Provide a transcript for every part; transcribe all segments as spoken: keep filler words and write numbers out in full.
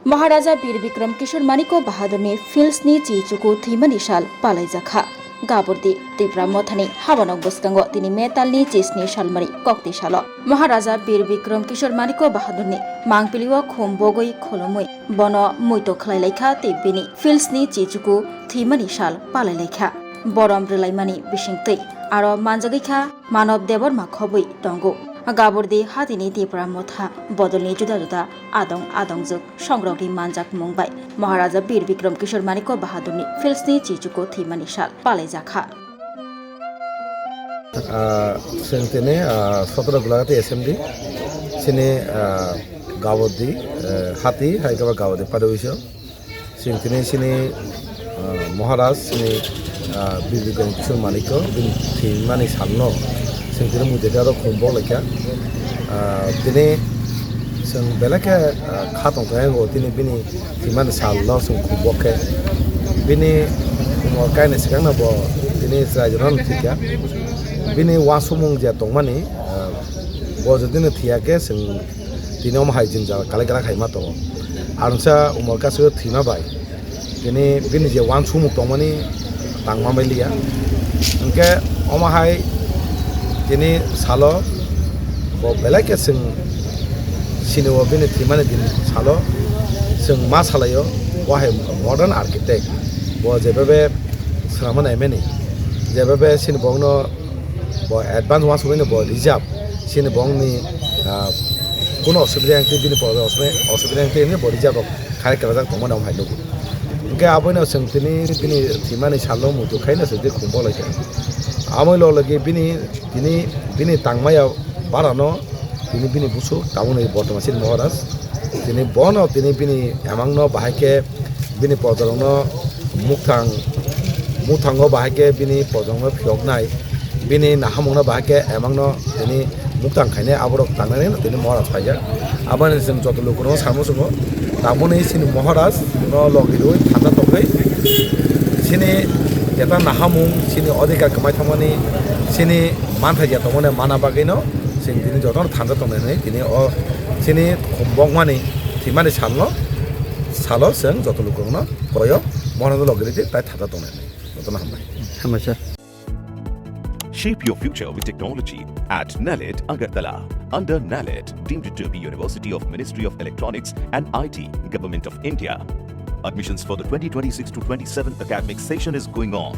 Maharaja Bir Bikram Kishore Manikya Bahadurni Philsni chichuku thwimani sal palaijakha. Gabordi Tipra Mothani habanok bwskango tini Metalni chisni salmari kokti salo Maharaja Bir Bikram Kishore Manikya Bahadurni mangpilio khum bogwi khulumwi bono muito khlailaikha tei bini Philsni chichuku thwimani sal palailaikha. Borom rwlaimani bisingtwi aro manjagwikha Manob Debbarma khobwi tongo. Gabordi hatini Tipra Motha bodolni juda juda adong adongjwk songrokni manjakmung bai Maharaja Bir Bikram Kishore Manikya Bahadurni Philsni chichuku thwimani sal palaijakha. Ah, chwng tini, ah, sotoro Gulagati S M D, chini, ah, Gabordi, eh, hati, hai khe ba Gabordi Padoi Wiso. Chwng tini chini, ah, Maharaj, chini, ah, Bir Bikram Kishore Manikya, bini thwimani salno chwng tini muitu khe aro khum bok laikha. Ah, tini chwng belai khe, ah, kha tong khe o tini bini thwimani salno chwng khum bok khe. Bini khum o kainwi swkangno bo tini chwrairokno thwikha. Bini uansukmung je tongmani, ah, bo jodi no thwiya khe chwng tini omo hai jwngjal kalai gra khaima tongo. Arungsa umor kasio thwima bai tini bini je uansukmung tongmani tangma bai liya. Hwnkhe omo hai tini salo bo belai khe chwng sini o bini thwimani din salo chwng ma salaio bo hai modern architect bo jebebe swnamma naimani jebebe sini bongno bo advance uansugwi no bo reserve sini bongni, ah, kuno osubida yang twi bini pore osubida yang twi bo reserve rok khai kwlajak tongmani omo hai nugo. Hwnkhe aboino chwng tini bini thwimani salno muitu khaino chwng twi khum bok laikha. Amoi lo logwi bini tini bini tangmaya barano tini bini busu tabukni bortoman sini Maharaj. Tini bono tini bini emangno bahai khe bini pojarokno mukthang, mukhango bahai khe bini pojarokno phiyoknai, bini nahamungno bahai khe emangno tini mukthang khainai aborok tangnai tini Maharaj phaijak. Aboni chwng joto lukurokno samo chwngo, tabukni chini Maharaj no logi rwi thanda tongwi chini jeta nahamung, chini odhikar kwmai thangmani, chini manthai ya tongmani mana bagwino chwng tini jotono thanda tongnai hwnwi tini o chini khum bokmani thwimani salno, salo chwng joto lukurokno koyo Maharaj no logi rwi tei thanda tongnai hwnwi jotono hambai. Hambai sir. Shape your future with technology at NALET Agartala. Under NALET, deemed to be University of Ministry of Electronics and I T, Government of India. Admissions for the twenty twenty-six to twenty-seven academic session is going on.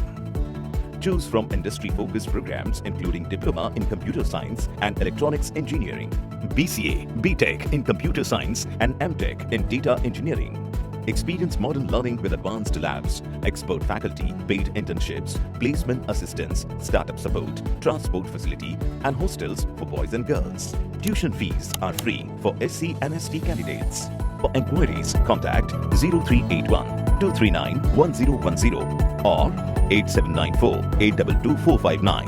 Choose from industry-focused programs including Diploma in Computer Science and Electronics Engineering, B C A, B Tech in Computer Science and M Tech in Data Engineering. Experience modern learning with advanced labs, expert faculty, paid internships, placement assistance, startup support, transport facility, and hostels for boys and girls. Tuition fees are free for S C and S T candidates. For enquiries, contact zero three eight one two three nine one zero one zero or eight seven nine four eight double two four five nine.